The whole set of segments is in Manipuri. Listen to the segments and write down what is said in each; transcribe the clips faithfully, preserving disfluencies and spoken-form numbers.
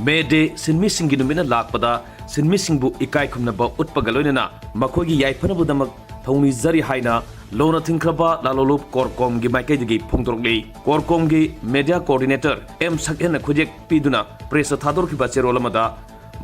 ꯃꯦ ꯗꯦ ꯁꯤꯟꯃꯤꯁꯤꯡꯒꯤ ꯅꯨꯃꯤꯠꯅ ꯂꯥꯛꯄꯗ ꯁꯤꯟꯃꯤꯁꯤꯡꯕꯨ ꯏꯀꯥꯏ ꯈꯨꯝꯅꯕ ꯎꯠꯄꯒ ꯂꯣꯏꯅꯅ ꯃꯈꯣꯏꯒꯤ ꯌꯥꯏꯐꯅꯕꯗꯃꯛ ꯊꯧꯅꯤꯖꯔꯤ ꯍꯥꯏꯅ ꯂꯣꯅ ꯊꯤꯡꯈ꯭ꯔꯕ ꯂꯥꯂꯣꯂꯨꯞ ꯀꯣꯔꯀꯣꯝꯒꯤ ꯃꯥꯏꯀꯩꯗꯒꯤ ꯐꯣꯡꯗꯣꯔꯛꯂꯤ꯫ ꯀꯣꯔꯀꯣꯝꯒꯤ ꯃꯦꯗꯤꯌꯥ ꯀꯣꯑꯣꯔꯗꯤꯅꯦꯇꯔ ꯑꯦꯝ ꯁꯛꯍꯦꯟꯅ ꯈꯨꯠꯌꯦꯛ ꯄꯤꯗꯨꯅ ꯄ꯭ꯔꯦꯁꯇ ꯊꯥꯗꯣꯔꯛꯈꯤꯕ ꯆꯦꯔꯣꯜ ꯑꯃꯗ,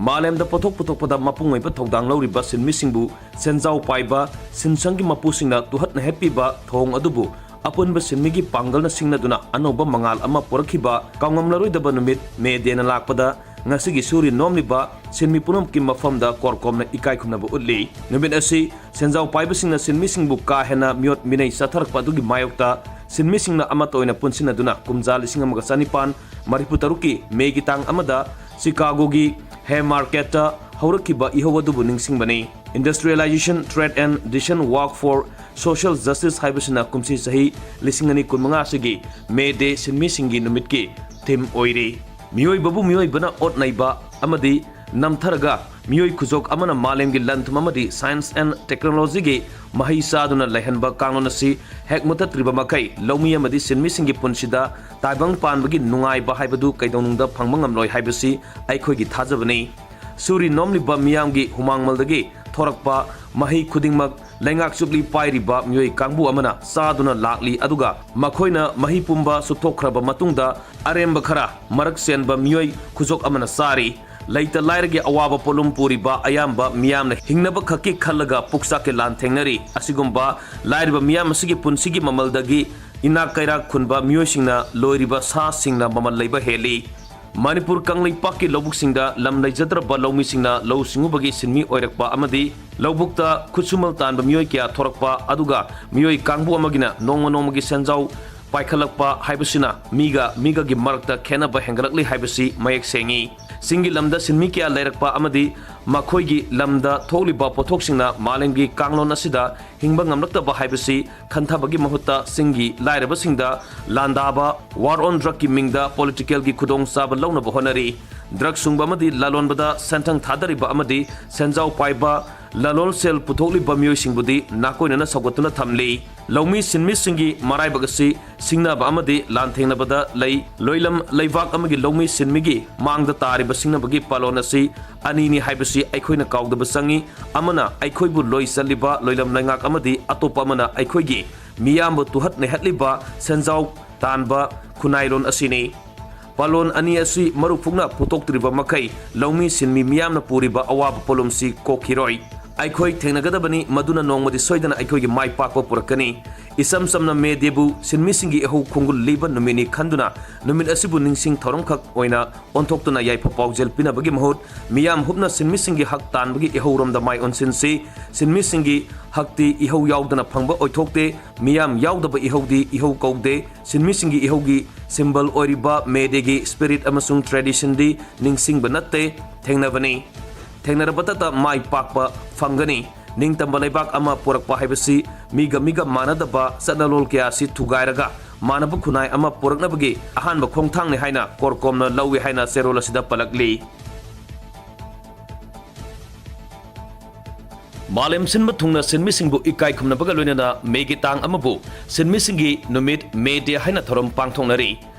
ꯃꯥꯂꯦꯝꯗ ꯄꯣꯠꯊꯣꯛ ꯄꯨꯊꯣꯛꯄꯗ ꯃꯄꯨꯡ ꯑꯣꯏꯕ ꯊꯧꯗꯥꯡ ꯂꯧꯔꯤꯕ ꯁꯤꯟꯃꯤꯁꯤꯡꯕꯨ ꯁꯦꯟꯖꯥꯎ ꯄꯥꯏꯕ ꯁꯤꯟꯁꯪꯒꯤ ꯃꯄꯨꯁꯤꯡꯅ ꯇꯨꯍꯠꯅ ꯍꯦꯠꯄꯤꯕ ꯊꯧꯑꯣꯡ ꯑꯗꯨꯕꯨ ꯑꯄꯨꯟꯕ ꯁꯤꯟꯃꯤꯒꯤ ꯄꯥꯡꯒꯜꯅ ꯁꯤꯡꯅꯗꯨꯅ ꯑꯅꯧꯕ ꯃꯉꯥꯜ ꯑꯃ ꯄꯨꯔꯛꯈꯤꯕ ꯀꯥꯎꯉꯝꯂꯔꯣꯏꯗꯕ ꯅꯨꯃꯤꯠ ꯃꯦ ꯗꯦꯅ ꯂꯥꯛꯄꯗ ꯉꯁꯤꯒꯤ ꯁꯨꯔꯤ ꯅꯣꯝꯂꯤꯕ ꯁꯤꯟꯃꯤ ꯄꯨꯝꯅꯃꯛꯀꯤ ꯃꯐꯝꯗ ꯀꯣꯔꯀꯣꯝꯅ ꯏꯀꯥꯏ ꯈꯨꯝꯅꯕ ꯎꯠꯂꯤ꯫ ꯅꯨꯃꯤꯠ ꯑꯁꯤ ꯁꯦꯟꯖꯥꯎ ꯄꯥꯏꯕꯁꯤꯡꯅ ꯁꯤꯟꯃꯤꯁꯤꯡꯕꯨ ꯀꯥ ꯍꯦꯟꯅ ꯃꯤꯑꯣꯠ ꯃꯤꯅꯩ ꯆꯠꯊꯔꯛꯄ ꯑꯗꯨꯒꯤ ꯃꯥꯌꯣꯛꯇ ꯁꯤꯟꯃꯤꯁꯤꯡꯅ ꯑꯃꯠꯇ ꯑꯣꯏꯅ ꯄꯨꯟꯁꯤꯟꯅꯗꯨꯅ ꯀꯨꯝꯖꯥ ꯂꯤꯁꯤꯡ ꯑꯃꯒ ꯆꯅꯤꯄꯥꯟ ꯃꯔꯤꯐꯨ ꯇꯔꯨꯛꯀꯤ ꯃꯦꯒꯤ ꯇꯥꯡ ꯑꯃꯗ ꯆꯤꯀꯥꯒꯣꯒꯤ ꯍꯦ ꯃꯥꯔꯀꯦꯠꯇ ꯍꯧꯔꯛꯈꯤꯕ ꯏꯍꯧ ꯑꯗꯨꯕꯨ ꯅꯤꯡꯁꯤꯡꯕꯅꯤ꯫ Industrialization, Trade and Decent Work for Social Justice ꯍꯥꯏꯕꯁꯤꯅ ꯀꯨꯝꯁꯤ ꯆꯍꯤ ꯂꯤꯁꯤꯡ ꯑꯅꯤ ꯀꯨꯟꯃꯉꯥ ꯑꯁꯤꯒꯤ ꯃꯦ ꯗꯦ ꯁꯤꯟꯃꯤꯁꯤꯡꯒꯤ ꯅꯨꯃꯤꯠꯀꯤ ꯊꯤꯝ ꯑꯣꯏꯔꯤ꯫ ꯃꯤꯑꯣꯏꯕꯕꯨ ꯃꯤꯑꯣꯏꯕꯅ ꯑꯣꯠ ꯅꯩꯕ ꯑꯃꯗꯤ ꯅꯝꯊꯔꯒ ꯃꯤꯑꯣꯏ ꯈꯨꯖꯣꯛ ꯑꯃꯅ ꯃꯥꯂꯦꯝꯒꯤ ꯂꯟ-ꯊꯨꯝ ꯑꯃꯗꯤ science and technology ꯒꯤ ꯃꯍꯩ ꯆꯥꯗꯨꯅ ꯂꯩꯍꯟꯕ ꯀꯥꯡꯂꯣꯟ ꯑꯁꯤ ꯍꯦꯛ ꯃꯨꯊꯠꯇ꯭ꯔꯤꯕ ꯃꯈꯩ ꯂꯧꯃꯤ ꯑꯃꯗꯤ ꯁꯤꯟꯃꯤꯁꯤꯡꯒꯤ ꯄꯨꯟꯁꯤꯗ ꯇꯥꯏꯕꯪ ꯄꯥꯟꯕꯒꯤ ꯅꯨꯡꯉꯥꯏꯕ ꯍꯥꯏꯕꯗꯨ ꯀꯩꯗꯧꯅꯨꯡꯗ ꯐꯪꯕ ꯉꯝꯂꯣꯏ ꯍꯥꯏꯕꯁꯤ ꯑꯩꯈꯣꯏꯒꯤ ꯊꯥꯖꯕꯅꯤ꯫ ꯁꯨꯔꯤ ꯅꯣꯝꯂꯤꯕ ꯃꯤꯌꯥꯝꯒꯤ ꯍꯨꯃꯥꯡꯃꯜꯗꯒꯤ ꯊꯣꯔꯛꯄ ꯃꯍꯩ ꯈꯨꯗꯤꯡꯃꯛ ꯂꯩꯉꯥꯛ ꯆꯨꯞꯂꯤ ꯄꯥꯏꯔꯤꯕ ꯃꯤꯑꯣꯏ ꯀꯥꯡꯕꯨ ꯑꯃꯅ ꯆꯥꯗꯨꯅ ꯂꯥꯛꯂꯤ, ꯑꯗꯨꯒ ꯃꯈꯣꯏꯅ ꯃꯍꯩ ꯄꯨꯝꯕ ꯆꯨꯞꯊꯣꯛꯈ꯭ꯔꯕ ꯃꯇꯨꯡꯗ ꯑꯔꯦꯝꯕ ꯈꯔ ꯃꯔꯛ ꯆꯦꯟꯕ ꯃꯤꯑꯣꯏ ꯈꯨꯖꯣꯛ ꯑꯃꯅ ꯆꯥꯔꯤ꯫ ꯂꯩꯇ ꯂꯥꯏꯔꯒꯤ ꯑꯋꯥꯕ ꯄꯣꯠꯂꯨꯝ ꯄꯨꯔꯤꯕ ꯑꯌꯥꯝꯕ ꯃꯤꯌꯥꯝꯅ ꯍꯤꯡꯅꯕ ꯈꯛꯀꯤ ꯈꯜꯂꯒ ꯄꯨꯛꯆꯥꯛꯀꯤ ꯂꯥꯟ ꯊꯦꯡꯅꯔꯤ꯫ ꯑꯁꯤꯒꯨꯝꯕ ꯂꯥꯏꯔꯕ ꯃꯤꯌꯥꯝ ꯑꯁꯤꯒꯤ ꯄꯨꯟꯁꯤꯒꯤ ꯃꯃꯜꯗꯒꯤ ꯏꯅꯥꯛ ꯀꯩꯔꯥꯛ ꯈꯨꯟꯕ ꯃꯤꯑꯣꯏꯁꯤꯡꯅ ꯂꯣꯏꯔꯤꯕ ꯁꯥꯁꯤꯡꯅ ꯃꯃꯜ ꯂꯩꯕ ꯍꯦꯜꯂꯤ꯫ ꯃꯅꯤꯄꯨꯔ ꯀꯪꯂꯩꯄꯥꯛꯀꯤ ꯂꯧꯕꯨꯛꯁꯤꯡꯗ ꯂꯝ ꯂꯩꯖꯗ꯭ꯔꯕ ꯂꯧꯃꯤꯁꯤꯡꯅ ꯂꯧꯎ ꯁꯤꯡꯎꯕꯒꯤ ꯁꯤꯟꯃꯤ ꯑꯣꯏꯔꯛꯄ ꯑꯃꯗꯤ ꯂꯧꯕꯨꯛꯇ ꯈꯨꯠꯁꯨꯃꯜ ꯇꯥꯟꯕ ꯃꯤꯑꯣꯏ ꯀꯌꯥ ꯊꯣꯔꯛꯄ, ꯑꯗꯨꯒ ꯃꯤꯑꯣꯏ ꯀꯥꯡꯕꯨ ꯑꯃꯒꯤꯅ ꯅꯣꯡꯃ ꯅꯣꯡꯃꯒꯤ ꯁꯦꯟꯖꯥꯎ ꯄꯥꯏꯈꯠꯂꯛꯄ ꯍꯥꯏꯕꯁꯤꯅ ꯃꯤꯒ ꯃꯤꯒꯒꯤ ꯃꯔꯛꯇ ꯈꯦꯠꯅꯕ ꯍꯦꯟꯒꯠꯂꯛꯂꯤ ꯍꯥꯏꯕꯁꯤ ꯃꯌꯦꯛ ꯁꯦꯡꯏ꯫ ꯆꯤꯡꯒꯤ ꯂꯝꯗ ꯁꯤꯟꯃꯤ ꯀꯌꯥ ꯂꯩꯔꯛꯄ ꯑꯃꯗꯤ ꯃꯈꯣꯏꯒꯤ ꯂꯝꯗ ꯊꯣꯛꯂꯤꯕ ꯄꯣꯠꯊꯣꯛꯁꯤꯡꯅ ꯃꯥꯂꯦꯝꯒꯤ ꯀꯥꯡꯂꯣꯟ ꯑꯁꯤꯗ ꯍꯤꯡꯕ ꯉꯝꯂꯛꯇꯕ ꯍꯥꯏꯕꯁꯤ ꯈꯟꯊꯕꯒꯤ ꯃꯍꯨꯠꯇ ꯆꯤꯡꯒꯤ ꯂꯥꯏꯔꯕꯁꯤꯡꯗ ꯂꯥꯟꯗꯥꯕ, war on drug ꯀꯤ ꯃꯤꯡꯗ political ꯒꯤ ꯈꯨꯗꯣꯡꯆꯥꯕ ꯂꯧꯅꯕ ꯍꯣꯠꯅꯔꯤ꯫ Drug ꯁꯨꯡꯕ ꯑꯃꯗꯤ ꯂꯂꯣꯟꯕꯗ ꯁꯦꯟꯊꯪ ꯊꯥꯗꯔꯤꯕ ꯑꯃꯗꯤ ꯁꯦꯟꯖꯥꯎ ꯄꯥꯏꯕ ꯂꯂꯣꯟ ꯁꯦꯜ ꯄꯨꯊꯣꯛꯂꯤꯕ ꯃꯤꯑꯣꯏꯁꯤꯡꯕꯨꯗꯤ ꯅꯥꯀꯣꯏꯅꯅ ꯁꯧꯒꯠꯇꯨꯅ ꯊꯝꯂꯤ꯫ ꯂꯧꯃꯤ ꯁꯤꯟꯃꯤꯁꯤꯡꯒꯤ ꯃꯔꯥꯏꯕꯛ ꯑꯁꯤ ꯁꯤꯡꯅꯕ ꯑꯃꯗꯤ ꯂꯥꯟꯊꯦꯡꯅꯕꯗ ꯂꯩ꯫ ꯂꯣꯏꯂꯝ ꯂꯩꯕꯥꯛ ꯑꯃꯒꯤ ꯂꯧꯃꯤ ꯁꯤꯟꯃꯤꯒꯤ ꯃꯥꯡꯗ ꯇꯥꯔꯤꯕ ꯁꯤꯡꯅꯕꯒꯤ ꯄꯥꯂꯣꯟ ꯑꯁꯤ ꯑꯅꯤꯅꯤ ꯍꯥꯏꯕꯁꯤ ꯑꯩꯈꯣꯏꯅ ꯀꯥꯎꯗꯕ ꯆꯪꯏ꯫ ꯑꯃꯅ ꯑꯩꯈꯣꯏꯕꯨ ꯂꯣꯏ ꯆꯠꯂꯤꯕ ꯂꯣꯏꯂꯝ ꯂꯩꯉꯥꯛ ꯑꯃꯗꯤ ꯑꯇꯣꯞꯄ ꯑꯃꯅ ꯑꯩꯈꯣꯏꯒꯤ ꯃꯤꯌꯥꯝꯕꯨ ꯇꯨꯍꯠ ꯅꯩꯍꯠꯂꯤꯕ ꯁꯦꯟꯖꯥꯎ ꯇꯥꯟꯕ ꯈꯨꯟꯅꯥꯏꯂꯣꯟ ꯑꯁꯤꯅꯤ꯫ ꯄꯥꯂꯣꯟ ꯑꯅꯤ ꯑꯁꯤ ꯃꯔꯨꯞ ꯐꯨꯛꯅ ꯄꯨꯊꯣꯛꯇ꯭ꯔꯤꯕ ꯃꯈꯩ ꯂꯧꯃꯤ ꯁꯤꯟꯃꯤ ꯃꯤꯌꯥꯝꯅ ꯄꯨꯔꯤꯕ ꯑꯋꯥꯕ ꯄꯣꯠꯂꯨꯝꯁꯤ ꯀꯣꯛꯈꯤꯔꯣꯏ꯫ ꯑꯩꯈꯣꯏ ꯊꯦꯡꯅꯒꯗꯕꯅꯤ, ꯃꯗꯨꯅ ꯅꯣꯡꯃꯗꯤ ꯁꯣꯏꯗꯅ ꯑꯩꯈꯣꯏꯒꯤ ꯃꯥꯏ ꯄꯥꯛꯄ ꯄꯨꯔꯛꯀꯅꯤ꯫ ꯏꯆꯝ ꯆꯝꯅ ꯃꯦ ꯗꯦꯕꯨ ꯁꯤꯟꯃꯤꯁꯤꯡꯒꯤ ꯏꯍꯧ ꯈꯣꯡꯒꯨꯜ ꯂꯤꯕ ꯅꯨꯃꯤꯠꯅꯤ ꯈꯟꯗꯨꯅ ꯅꯨꯃꯤꯠ ꯑꯁꯤꯕꯨ ꯅꯤꯡꯁꯤꯡ ꯊꯧꯔꯝꯈꯛ ꯑꯣꯏꯅ ꯑꯣꯟꯊꯣꯛꯇꯨꯅ ꯌꯥꯏꯐ ꯄꯥꯎꯖꯦꯜ ꯄꯤꯅꯕꯒꯤ ꯃꯍꯨꯠ, ꯃꯤꯌꯥꯝ ꯍꯨꯞꯅ ꯁꯤꯟꯃꯤꯁꯤꯡꯒꯤ ꯍꯛ ꯇꯥꯟꯕꯒꯤ ꯏꯍꯧꯔꯣꯝꯗ ꯃꯥꯏ ꯑꯣꯟꯁꯤꯟꯁꯤ꯫ ꯁꯤꯟꯃꯤꯁꯤꯡꯒꯤ ꯍꯛꯇꯤ ꯏꯍꯧ ꯌꯥꯎꯗꯅ ꯐꯪꯕ ꯑꯣꯏꯊꯣꯛꯇꯦ꯫ ꯃꯤꯌꯥꯝ ꯌꯥꯎꯗꯕ ꯏꯍꯧꯗꯤ ꯏꯍꯧ ꯀꯧꯗꯦ꯫ ꯁꯤꯟꯃꯤꯁꯤꯡꯒꯤ ꯏꯍꯧꯒꯤ symbol ꯑꯣꯏꯔꯤꯕ ꯃꯦ ꯗꯦꯒꯤ spirit ꯑꯃꯁꯨꯡ traditionꯗꯤ ꯅꯤꯡꯁꯤꯡꯕ ꯅꯠꯇꯦ, ꯊꯦꯡꯅꯕꯅꯤ꯫ ꯊꯦꯡꯅꯔꯕꯇꯇ ꯃꯥꯏ ꯄꯥꯛꯄ ꯐꯪꯒꯅꯤ꯫ ꯅꯤꯡꯇꯝꯕ ꯂꯩꯕꯥꯛ ꯑꯃ ꯄꯨꯔꯛꯄ ꯍꯥꯏꯕꯁꯤ ꯃꯤꯒ ꯃꯤꯒ ꯃꯥꯟꯅꯗꯕ ꯆꯠꯅꯂꯣꯜ ꯀꯌꯥ ꯑꯁꯤ ꯊꯨꯒꯥꯏꯔꯒ ꯃꯥꯟꯅꯕ ꯈꯨꯟꯅꯥꯏ ꯑꯃ ꯄꯨꯔꯛꯅꯕꯒꯤ ꯑꯍꯥꯟꯕ ꯈꯣꯡꯊꯥꯡꯅꯤ ꯍꯥꯏꯅ ꯀꯣꯔꯀꯣꯝꯅ ꯂꯧꯏ ꯍꯥꯏꯅ ꯆꯦꯔꯣꯜ ꯑꯁꯤꯗ ꯄꯜꯂꯛꯂꯤ꯫ ꯃꯥꯂꯦꯝ ꯁꯤꯟꯕ ꯊꯨꯡꯅ ꯁꯤꯟꯃꯤꯁꯤꯡꯕꯨ ꯏꯀꯥꯏ ꯈꯨꯝꯅꯕꯒ ꯂꯣꯏꯅꯅ ꯃꯦꯒꯤ ꯇꯥꯡ ꯑꯃꯕꯨ ꯁꯤꯟꯃꯤꯁꯤꯡꯒꯤ ꯅꯨꯃꯤꯠ, ꯃꯦ ꯗꯦ ꯍꯥꯏꯅ ꯊꯧꯔꯝ ꯄꯥꯡꯊꯣꯛꯅꯔꯤ꯫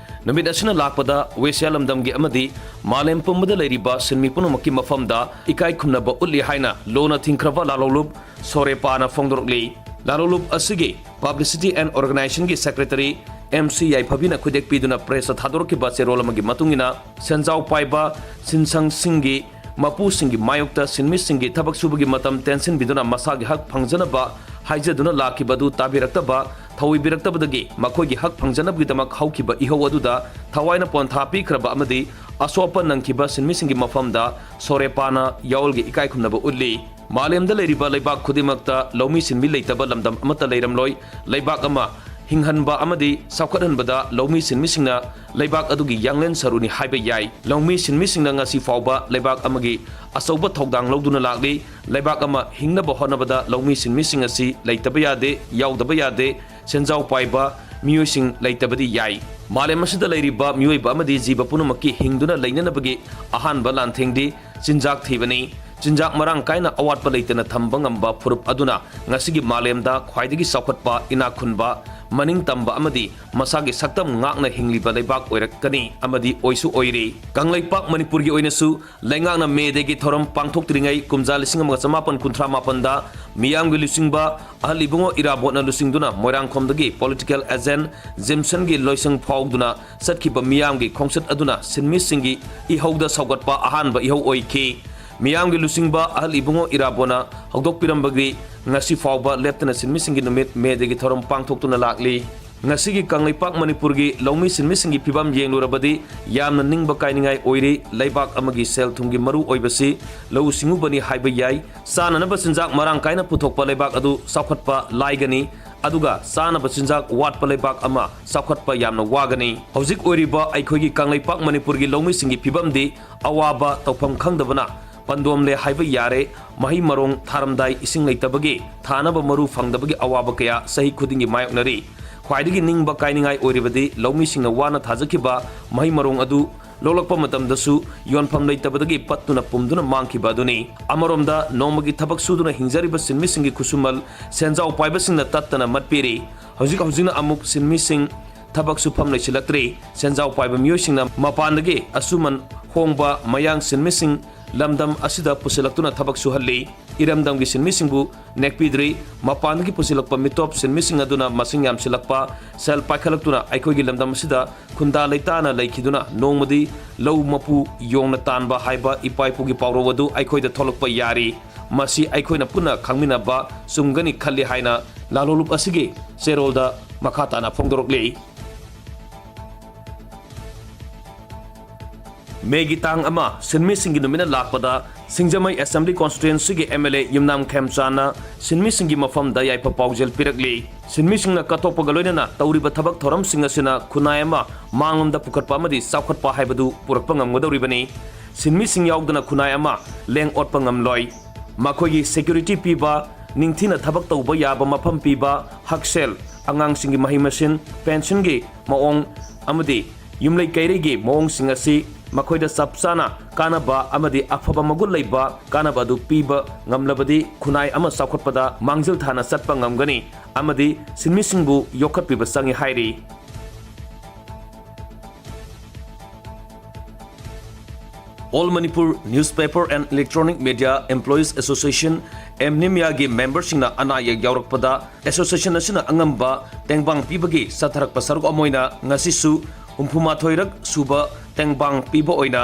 ꯅꯨꯃꯤꯠ ꯑꯁꯤꯅ ꯂꯥꯛꯄꯗ ꯋꯦꯁꯤꯌꯥ ꯂꯝꯗꯝꯒꯤ ꯑꯃꯗꯤ ꯃꯥꯂꯦꯝ ꯄꯨꯝꯕꯗ ꯂꯩꯔꯤꯕ ꯁꯤꯟꯃꯤ ꯄꯨꯝꯅꯃꯛꯀꯤ ꯃꯐꯝꯗ ꯏꯀꯥꯏ ꯈꯨꯝꯅꯕ ꯎꯠꯂꯤ ꯍꯥꯏꯅ ꯂꯨꯅ ꯊꯤꯡꯈ꯭ꯔꯕ ꯂꯥꯂꯣꯡꯂꯨꯞ ꯁꯣꯔꯦꯄꯥꯅ ꯐꯣꯡꯗꯣꯔꯛꯂꯤ꯫ ꯂꯥꯂꯣꯡꯂꯨꯞ ꯑꯁꯤꯒꯤ Publicity and Organizationꯒꯤ Secretary ꯑꯦꯝ ꯁꯤ ꯌꯥꯏꯐꯕꯤꯅ ꯈꯨꯗꯦꯛ ꯄꯤꯗꯨꯅ pressꯇ ꯊꯥꯗꯣꯔꯛꯈꯤꯕ ꯆꯦꯔꯣꯜ ꯑꯃꯒꯤ ꯃꯇꯨꯡ ꯏꯟꯅ, ꯁꯦꯟꯖꯥꯎ ꯄꯥꯏꯕ ꯁꯤꯟꯁꯪꯁꯤꯡꯒꯤ ꯃꯄꯨꯁꯤꯡꯒꯤ ꯃꯥꯌꯣꯛꯇ ꯁꯤꯟꯃꯤꯁꯤꯡꯒꯤ ꯊꯕꯛ ꯁꯨꯕꯒꯤ ꯃꯇꯝ ꯇꯦꯟꯁꯤꯟꯕꯤꯗꯨꯅ ꯃꯁꯥꯒꯤ ꯍꯛ ꯐꯪꯖꯅꯕ ꯍꯥꯏꯖꯗꯨꯅ ꯂꯥꯛꯈꯤꯕ ꯑꯗꯨ ꯇꯥꯕꯤꯔꯛꯇꯕ, ꯊꯧꯑꯣꯏꯕꯤꯔꯛꯇꯕꯗꯒꯤ ꯃꯈꯣꯏꯒꯤ ꯍꯛ ꯐꯪꯖꯅꯕꯒꯤꯗꯃꯛ ꯍꯧꯈꯤꯕ ꯏꯍꯧ ꯑꯗꯨꯗ ꯊꯋꯥꯏꯅ ꯄꯣꯟꯊꯥ ꯄꯤꯈ꯭ꯔꯕ ꯑꯃꯗꯤ ꯑꯁꯣꯛ ꯑꯄꯟ ꯅꯪꯈꯤꯕ ꯁꯤꯟꯃꯤꯁꯤꯡꯒꯤ ꯃꯐꯝꯗ ꯁꯣꯔꯦꯄꯥꯅ ꯌꯥꯑꯣꯜꯒꯤ ꯏꯀꯥꯏ ꯈꯨꯝꯅꯕ ꯎꯠꯂꯤ꯫ ꯃꯥꯂꯦꯝꯗ ꯂꯩꯔꯤꯕ ꯂꯩꯕꯥꯛ ꯈꯨꯗꯤꯡꯃꯛꯇ ꯂꯧꯃꯤ ꯁꯤꯟꯃꯤ ꯂꯩꯇꯕ ꯂꯝꯗꯝ ꯑꯃꯠꯇ ꯂꯩꯔꯝꯂꯣꯏ꯫ ꯂꯩꯕꯥꯛ ꯑꯃ ꯍꯤꯡꯍꯟꯕ ꯑꯃꯗꯤ ꯆꯥꯎꯈꯠꯍꯟꯕꯗ ꯂꯧꯃꯤ ꯁꯤꯟꯃꯤꯁꯤꯡꯅ ꯂꯩꯕꯥꯛ ꯑꯗꯨꯒꯤ ꯌꯥꯡꯂꯦꯟ ꯁꯔꯨꯅꯤ ꯍꯥꯏꯕ ꯌꯥꯏ꯫ ꯂꯧꯃꯤ ꯁꯤꯟꯃꯤꯁꯤꯡꯅ ꯉꯁꯤ ꯐꯥꯎꯕ ꯂꯩꯕꯥꯛ ꯑꯃꯒꯤ ꯑꯆꯧꯕ ꯊꯧꯗꯥꯡ ꯂꯧꯗꯨꯅ ꯂꯥꯛꯂꯤ꯫ ꯂꯩꯕꯥꯛ ꯑꯃ ꯍꯤꯡꯅꯕ ꯍꯣꯠꯅꯕꯗ ꯂꯧꯃꯤ ꯁꯤꯟꯃꯤꯁꯤꯡ ꯑꯁꯤ ꯂꯩꯇꯕ ꯌꯥꯗꯦ, ꯌꯥꯎꯗꯕ ꯌꯥꯗꯦ꯫ ꯁꯦꯟꯖꯥꯎ ꯄꯥꯏꯕ ꯃꯤꯑꯣꯏꯁꯤꯡ ꯂꯩꯇꯕꯗꯤ ꯌꯥꯏ꯫ ꯃꯥꯂꯦꯝ ꯑꯁꯤꯗ ꯂꯩꯔꯤꯕ ꯃꯤꯑꯣꯏꯕ ꯑꯃꯗꯤ ꯖꯤꯕ ꯄꯨꯝꯅꯃꯛꯀꯤ ꯍꯤꯡꯗꯨꯅ ꯂꯩꯅꯅꯕꯒꯤ ꯑꯍꯥꯟꯕ ꯂꯥꯟꯊꯦꯡꯗꯤ ꯆꯤꯟꯖꯥꯛ ꯊꯤꯕꯅꯤ꯫ ꯆꯤꯟꯖꯥꯛ ꯃꯔꯥꯡ ꯀꯥꯏꯅ ꯑꯋꯥꯠꯄ ꯂꯩꯇꯅ ꯊꯝꯕ ꯉꯝꯕ ꯐꯨꯔꯨꯞ ꯑꯗꯨꯅ ꯉꯁꯤꯒꯤ ꯃꯥꯂꯦꯝꯗ ꯈ꯭ꯋꯥꯏꯗꯒꯤ ꯆꯥꯎꯈꯠꯄ, ꯏꯅꯥꯛ ꯈꯨꯟꯕ, ꯃꯅꯤꯡ ꯇꯝꯕ ꯑꯃꯗꯤ ꯃꯁꯥꯒꯤ ꯁꯛꯇꯝ ꯉꯥꯛꯅ ꯍꯤꯡꯂꯤꯕ ꯂꯩꯕꯥꯛ ꯑꯣꯏꯔꯛꯀꯅꯤ ꯑꯃꯗꯤ ꯑꯣꯏꯁꯨ ꯑꯣꯏꯔꯤ꯫ ꯀꯪꯂꯩꯄꯥꯛ ꯃꯅꯤꯄꯨꯔꯒꯤ ꯑꯣꯏꯅꯁꯨ ꯂꯩꯉꯥꯛꯅ ꯃꯦ ꯗꯦꯒꯤ ꯊꯧꯔꯝ ꯄꯥꯡꯊꯣꯛꯇ꯭ꯔꯤꯉꯩ ꯀꯨꯝꯖꯥ ꯂꯤꯁꯤꯡ ꯑꯃꯒ ꯆꯃꯥꯄꯟ ꯀꯨꯟꯊ꯭ꯔꯥ ꯃꯥꯄꯟꯗ ꯃꯤꯌꯥꯝꯒꯤ ꯂꯨꯆꯤꯡꯕ ꯑꯍꯜ ꯏꯕꯨꯡꯉꯣ ꯏꯔꯥꯕꯣꯠꯅ ꯂꯨꯆꯤꯡꯗꯨꯅ ꯃꯣꯏꯔꯥꯡꯈꯣꯝꯗꯒꯤ political agent ꯖꯤꯝꯁꯟꯒꯤ ꯂꯣꯏꯁꯪ ꯐꯥꯎꯗꯨꯅ ꯆꯠꯈꯤꯕ ꯃꯤꯌꯥꯝꯒꯤ ꯈꯣꯡꯆꯠ ꯑꯗꯨꯅ ꯁꯤꯟꯃꯤꯁꯤꯡꯒꯤ ꯏꯍꯧꯗ ꯁꯧꯒꯠꯄ ꯑꯍꯥꯟꯕ ꯏꯍꯧ ꯑꯣꯏꯈꯤ꯫ ꯃꯤꯌꯥꯝꯒꯤ ꯂꯨꯆꯤꯡꯕ ꯑꯍꯜ ꯏꯕꯨꯡꯉꯣ ꯏꯔꯥꯕꯣꯠꯅ ꯍꯧꯗꯣꯛꯄꯤꯔꯝꯕꯒꯤ ꯉꯁꯤ ꯐꯥꯎꯕ ꯂꯦꯞꯇꯅ ꯁꯤꯟꯃꯤꯁꯤꯡꯒꯤ ꯅꯨꯃꯤꯠ ꯃꯦ ꯗꯦꯒꯤ ꯊꯧꯔꯝ ꯄꯥꯡꯊꯣꯛꯇꯨꯅ ꯂꯥꯛꯂꯤ꯫ ꯉꯁꯤꯒꯤ ꯀꯪꯂꯩꯄꯥꯛ ꯃꯅꯤꯄꯨꯔꯒꯤ ꯂꯧꯃꯤ ꯁꯤꯟꯃꯤꯁꯤꯡꯒꯤ ꯐꯤꯕꯝ ꯌꯦꯡꯂꯨꯔꯕꯗꯤ ꯌꯥꯝꯅ ꯅꯤꯡꯕ ꯀꯥꯏꯅꯤꯡꯉꯥꯏ ꯑꯣꯏꯔꯤ꯫ ꯂꯩꯕꯥꯛ ꯑꯃꯒꯤ ꯁꯦꯜ ꯊꯨꯝꯒꯤ ꯃꯔꯨ ꯑꯣꯏꯕꯁꯤ ꯂꯧꯎ ꯁꯤꯡꯎꯕꯅꯤ ꯍꯥꯏꯕ ꯌꯥꯏ꯫ ꯆꯥꯅꯅꯕ ꯆꯤꯟꯖꯥꯛ ꯃꯔꯥꯡ ꯀꯥꯏꯅ ꯄꯨꯊꯣꯛꯄ ꯂꯩꯕꯥꯛ ꯑꯗꯨ ꯆꯥꯎꯈꯠꯄ ꯂꯥꯏꯒꯅꯤ꯫ ꯑꯗꯨꯒ ꯆꯥꯅꯕ ꯆꯤꯟꯖꯥꯛ ꯋꯥꯠꯄ ꯂꯩꯕꯥꯛ ꯑꯃ ꯆꯥꯎꯈꯠꯄ ꯌꯥꯝꯅ ꯋꯥꯒꯅꯤ꯫ ꯍꯧꯖꯤꯛ ꯑꯣꯏꯔꯤꯕ ꯑꯩꯈꯣꯏꯒꯤ ꯀꯪꯂꯩꯄꯥꯛ ꯃꯅꯤꯄꯨꯔꯒꯤ ꯂꯧꯃꯤꯁꯤꯡꯒꯤ ꯐꯤꯕꯝꯗꯤ ꯑꯋꯥꯕ ꯇꯧꯐꯝ ꯈꯪꯗꯕꯅ ꯄꯟꯗꯣꯝꯂꯦ ꯍꯥꯏꯕ ꯌꯥꯔꯦ꯫ ꯃꯍꯩ ꯃꯔꯣꯡ ꯊꯥꯔꯝꯗꯥꯏ ꯏꯁꯤꯡ ꯂꯩꯇꯕꯒꯤ, ꯊꯥꯅꯕ ꯃꯔꯨ ꯐꯪꯗꯕꯒꯤ ꯑꯋꯥꯕ ꯀꯌꯥ ꯆꯍꯤ ꯈꯨꯗꯤꯡꯒꯤ ꯃꯥꯌꯣꯛꯅꯔꯤ꯫ ꯈ꯭ꯋꯥꯏꯗꯒꯤ ꯅꯤꯡꯕ ꯀꯥꯏꯅꯤꯡꯉꯥꯏ ꯑꯣꯏꯔꯤꯕꯗꯤ ꯂꯧꯃꯤꯁꯤꯡꯅ ꯋꯥꯅ ꯊꯥꯖꯈꯤꯕ ꯃꯍꯩ ꯃꯔꯣꯡ ꯑꯗꯨ ꯂꯣꯛꯂꯛꯄ ꯃꯇꯝꯗꯁꯨ ꯌꯣꯟꯐꯝ ꯂꯩꯇꯕꯗꯒꯤ ꯄꯠꯇꯨꯅ ꯄꯨꯝꯗꯨꯅ ꯃꯥꯡꯈꯤꯕ ꯑꯗꯨꯅꯤ꯫ ꯑꯃꯔꯣꯝꯗ ꯅꯣꯡꯃꯒꯤ ꯊꯕꯛ ꯁꯨꯗꯨꯅ ꯍꯤꯡꯖꯔꯤꯕ ꯁꯤꯟꯃꯤꯁꯤꯡꯒꯤ ꯈꯨꯠꯁꯨꯃꯜ ꯁꯦꯟꯖꯥꯎ ꯄꯥꯏꯕꯁꯤꯡꯅ ꯇꯠꯇꯅ ꯃꯠꯄꯤꯔꯤ꯫ ꯍꯧꯖꯤꯛ ꯍꯧꯖꯤꯛꯅ ꯑꯃꯨꯛ ꯁꯤꯟꯃꯤꯁꯤꯡ ꯊꯕꯛ ꯁꯨꯐꯝ ꯂꯩꯁꯤꯜꯂꯛꯇ꯭ꯔꯤ꯫ ꯁꯦꯟꯖꯥꯎ ꯄꯥꯏꯕ ꯃꯤꯑꯣꯏꯁꯤꯡꯅ ꯃꯄꯥꯟꯗꯒꯤ ꯑꯁꯨꯃꯟ ꯍꯣꯡꯕ ꯃꯌꯥꯡ ꯁꯤꯟꯃꯤꯁꯤꯡ ꯂꯝꯗꯝ ꯑꯁꯤꯗ ꯄꯨꯁꯤꯜꯂꯛꯇꯨꯅ ꯊꯕꯛ ꯁꯨꯍꯜꯂꯤ꯫ ꯏꯔꯝꯗꯝꯒꯤ ꯁꯤꯟꯃꯤꯁꯤꯡꯕꯨ ꯅꯦꯛꯄꯤꯗ꯭ꯔꯤ꯫ ꯃꯄꯥꯟꯗꯒꯤ ꯄꯨꯁꯤꯜꯂꯛꯄ ꯃꯤꯇꯣꯞ ꯁꯤꯟꯃꯤꯁꯤꯡ ꯑꯗꯨꯅ ꯃꯁꯤꯡ ꯌꯥꯝꯁꯤꯜꯂꯛꯄ, ꯁꯦꯜ ꯄꯥꯏꯈꯠꯂꯛꯇꯨꯅ ꯑꯩꯈꯣꯏꯒꯤ ꯂꯝꯗꯝ ꯑꯁꯤꯗ ꯈꯨꯟꯗꯥ ꯂꯩꯇꯥꯅ ꯂꯩꯈꯤꯗꯨꯅ ꯅꯣꯡꯃꯗꯤ ꯂꯧ ꯃꯄꯨ ꯌꯣꯡꯅ ꯇꯥꯟꯕ ꯍꯥꯏꯕ ꯏꯄꯥ ꯏꯄꯨꯒꯤ ꯄꯥꯎꯔꯧ ꯑꯗꯨ ꯑꯩꯈꯣꯏꯗ ꯊꯣꯛꯂꯛꯄ ꯌꯥꯔꯤ꯫ ꯃꯁꯤ ꯑꯩꯈꯣꯏꯅ ꯄꯨꯟꯅ ꯈꯪꯃꯤꯟꯅꯕ ꯆꯨꯝꯒꯅꯤ ꯈꯜꯂꯤ ꯍꯥꯏꯅ ꯂꯥꯂꯣꯡꯂꯨꯞ ꯑꯁꯤꯒꯤ ꯆꯦꯔꯣꯜꯗ ꯃꯈꯥ ꯇꯥꯅ ꯐꯣꯡꯗꯣꯔꯛꯂꯤ꯫ ꯃꯦꯒꯤ ꯇꯥꯡ ꯑꯃ ꯁꯤꯟꯃꯤꯁꯤꯡꯒꯤ ꯅꯨꯃꯤꯠꯅ ꯂꯥꯛꯄꯗ ꯁꯤꯡꯖꯃꯩ Assembly Constituencyꯒꯤ MLA ꯌꯨꯝꯅꯥꯝ ꯈꯦꯝꯆꯥꯟꯅ ꯁꯤꯟꯃꯤꯁꯤꯡꯒꯤ ꯃꯐꯝꯗ ꯌꯥꯏꯐ ꯄꯥꯎꯖꯦꯜ ꯄꯤꯔꯛꯂꯤ꯫ ꯁꯤꯟꯃꯤꯁꯤꯡꯅ ꯀꯠꯊꯣꯛꯄꯒ ꯂꯣꯏꯅꯅ ꯇꯧꯔꯤꯕ ꯊꯕꯛ ꯊꯧꯔꯝꯁꯤꯡ ꯑꯁꯤꯅ ꯈꯨꯟꯅꯥꯏ ꯑꯃ ꯃꯥꯡꯂꯣꯝꯗ ꯄꯨꯈꯠꯄ ꯑꯃꯗꯤ ꯆꯥꯎꯈꯠꯄ ꯍꯥꯏꯕꯗꯨ ꯄꯨꯔꯛꯄ ꯉꯝꯒꯗꯧꯔꯤꯕꯅꯤ꯫ ꯁꯤꯟꯃꯤꯁꯤꯡ ꯌꯥꯎꯗꯅ ꯈꯨꯟꯅꯥꯏ ꯑꯃ ꯂꯦꯡ ꯑꯣꯠꯄ ꯉꯝꯂꯣꯏ꯫ ꯃꯈꯣꯏꯒꯤ security ꯄꯤꯕ, ꯅꯤꯡꯊꯤꯅ ꯊꯕꯛ ꯇꯧꯕ ꯌꯥꯕ ꯃꯐꯝ ꯄꯤꯕ, ꯍꯛꯁꯦꯜ, ꯑꯉꯥꯡꯁꯤꯡꯒꯤ ꯃꯍꯩ ꯃꯁꯤꯡ, pensionꯒꯤ ꯃꯑꯣꯡ ꯑꯃꯗꯤ ꯌꯨꯝꯂꯩ ꯀꯩꯔꯩꯒꯤ ꯃꯑꯣꯡꯁꯤꯡ ꯑꯁꯤ ꯃꯈꯣꯏꯗ ꯆꯞ ꯆꯥꯅ ꯀꯥꯟꯅꯕ ꯑꯃꯗꯤ ꯑꯐꯕ ꯃꯒꯨꯟ ꯂꯩꯕ ꯀꯥꯟꯅꯕ ꯑꯗꯨ ꯄꯤꯕ ꯉꯝꯂꯕꯗꯤ ꯈꯨꯟꯅꯥꯏ ꯑꯃ ꯆꯥꯎꯈꯠꯄꯗ ꯃꯥꯡꯖꯤꯜ ꯊꯥꯅ ꯆꯠꯄ ꯉꯝꯒꯅꯤ ꯑꯃꯗꯤ ꯁꯤꯟꯃꯤꯁꯤꯡꯕꯨ ꯌꯣꯛꯈꯠꯄꯤꯕ ꯆꯪꯏ ꯍꯥꯏꯔꯤ꯫ All Manipur Newspaper and Electronic Media Employees Association, ꯑꯦꯝꯅꯤꯃꯤꯌꯥꯒꯤ ꯃꯦꯝꯕꯔꯁꯤꯡꯅ ꯑꯅꯥ ꯑꯌꯦꯛ ꯌꯥꯎꯔꯛꯄꯗ ꯑꯦꯁꯣꯁꯤꯌꯦꯁꯟ ꯑꯁꯤꯅ ꯑꯉꯝꯕ ꯇꯦꯡꯕꯥꯡ ꯄꯤꯕꯒꯤ ꯆꯠꯊꯔꯛꯄ ꯁꯔꯨꯛ ꯑꯃ ꯑꯣꯏꯅ ꯉꯁꯤꯁꯨ ꯍꯨꯝꯐꯨꯃꯥꯊꯣꯏꯔꯛ ꯁꯨꯕ ꯇꯦꯡꯕꯥꯡ ꯄꯤꯕ ꯑꯣꯏꯅ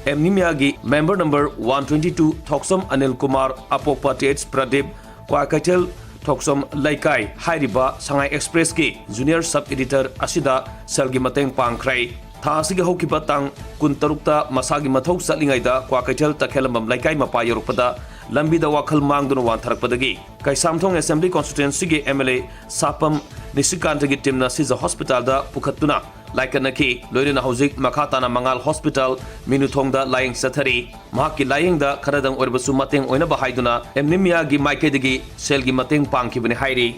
ꯑꯦꯝꯅꯤꯃꯤꯌꯥꯒꯤ member number one twenty two Thokchom Anil Kumar, ꯑꯄꯣꯛꯄ ꯇꯤ ꯑꯩꯆ ꯄ꯭ꯔꯗꯤꯞ, ꯀ꯭ꯋꯥꯀꯩꯊꯦꯜ ꯊꯣꯛꯆꯝ ꯂꯩꯀꯥꯏ ꯍꯥꯏꯔꯤꯕ ꯁꯉꯥꯏ ꯑꯦꯛꯁꯄ꯭ꯔꯦꯁꯀꯤ ꯖꯨꯅꯤꯌꯔ ꯁꯕ ꯑꯦꯗꯤꯇꯔ ꯑꯁꯤꯗ ꯁꯦꯜꯒꯤ ꯃꯇꯦꯡ ꯄꯥꯡꯈ꯭ꯔꯦ꯫ ꯊꯥ ꯑꯁꯤꯒꯤ ꯍꯧꯈꯤꯕ ꯇꯥꯡ ꯀꯨꯟꯇꯔꯨꯛꯇ ꯃꯁꯥꯒꯤ ꯃꯊꯧ ꯆꯠꯂꯤꯉꯩꯗ ꯀ꯭ꯋꯥꯀꯩꯊꯦꯜ ꯇꯈꯦꯜꯂꯝꯕꯝ ꯂꯩꯀꯥꯏ ꯃꯄꯥ ꯌꯧꯔꯛꯄꯗ ꯂꯝꯕꯤꯗ ꯋꯥꯈꯜ ꯃꯥꯡꯗꯨꯅ ꯋꯥꯟꯊꯔꯛꯄꯗꯒꯤ ꯀꯩꯁꯥꯝꯊꯣꯡ ꯑꯦꯁꯦꯝꯕ꯭ꯂꯤ ꯀꯣꯟꯁꯇꯤꯇ꯭ꯋꯦꯟꯁꯤꯒꯤ ꯑꯦꯝ ꯑꯦꯜ ꯑꯦ ꯁꯥꯄꯝ ꯅꯤꯁꯤꯀꯥꯟꯇꯒꯤ ꯇꯤꯝꯅ ꯁꯤꯖ ꯍꯣꯁꯄꯤꯇꯥꯜꯗ ꯄꯨꯈꯠꯇꯨꯅ ꯂꯥꯏꯀꯠꯅꯈꯤ꯫ ꯂꯣꯏꯅꯅ ꯍꯧꯖꯤꯛ ꯃꯈꯥ ꯇꯥꯅ ꯃꯉꯥꯜ ꯍꯣꯁꯄꯤꯇꯥꯜ ꯃꯤꯅꯨꯊꯣꯡꯗ ꯂꯥꯌꯦꯡ ꯆꯠꯊꯔꯤ꯫ ꯃꯍꯥꯛꯀꯤ ꯂꯥꯌꯦꯡꯗ ꯈꯔꯗꯪ ꯑꯣꯏꯔꯕꯁꯨ ꯃꯇꯦꯡ ꯑꯣꯏꯅꯕ ꯍꯥꯏꯗꯨꯅ ꯑꯦꯝꯅꯤꯃꯤꯌꯥꯒꯤ ꯃꯥꯏꯀꯩꯗꯒꯤ ꯁꯦꯜꯒꯤ ꯃꯇꯦꯡ ꯄꯥꯡꯈꯤꯕꯅꯤ ꯍꯥꯏꯔꯤ꯫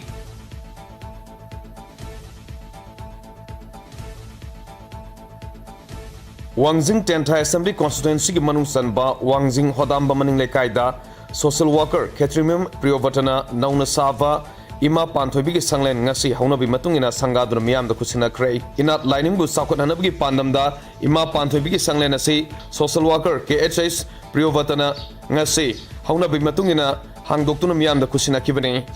ꯋꯥꯡꯖꯤꯡ ꯇꯦꯟꯊꯥ ꯑꯦꯁꯦꯝꯕ꯭ꯂꯤ ꯀꯣꯟꯁꯇꯤꯇ꯭ꯋꯦꯟꯁꯤꯒꯤ ꯃꯅꯨꯡ ꯆꯟꯕ ꯋꯥꯡꯖꯤꯡ ꯍꯣꯗꯥꯝꯕ ꯃꯅꯤꯡ ꯂꯩꯀꯥꯏꯗ ꯁꯣꯁꯤꯌꯦꯜ ꯋꯥꯔꯀꯔ ꯈꯦꯇ꯭ꯔꯤꯃꯌꯨꯝ ꯄ꯭ꯔꯤꯌꯣꯕꯇꯅ ꯅꯧꯅ ꯁꯥꯕ ꯏꯃꯥ ꯄꯥꯟꯊꯣꯏꯕꯤꯒꯤ ꯁꯪꯂꯦꯟ ꯉꯁꯤ ꯍꯧꯅꯕꯤ ꯃꯇꯨꯡ ꯏꯟꯅ ꯁꯪꯒꯥꯗꯨꯅ ꯃꯤꯌꯥꯝꯗ ꯈꯨꯠꯁꯤꯟꯅꯈ꯭ꯔꯦ꯫ ꯏꯅꯥꯠ ꯂꯥꯏꯅꯤꯡꯕꯨ ꯆꯥꯎꯈꯠꯍꯟꯅꯕꯒꯤ ꯄꯥꯟꯗꯝꯗ ꯏꯃꯥ ꯄꯥꯟꯊꯣꯏꯕꯤꯒꯤ ꯁꯪꯂꯦꯟ ꯑꯁꯤ ꯁꯣꯁꯤꯌꯦꯜ ꯋꯥꯔꯀꯔ ꯀꯦ ꯑꯩꯆ ꯑꯩꯆ ꯄ꯭ꯔꯤꯌꯣꯕꯇꯅ ꯉꯁꯤ ꯍꯧꯅꯕꯤ ꯃꯇꯨꯡ ꯏꯟꯅ ꯍꯥꯡꯗꯣꯛꯇꯨꯅ ꯃꯤꯌꯥꯝꯗ ꯈꯨꯠꯁꯤꯟꯅꯈꯤꯕꯅꯤ꯫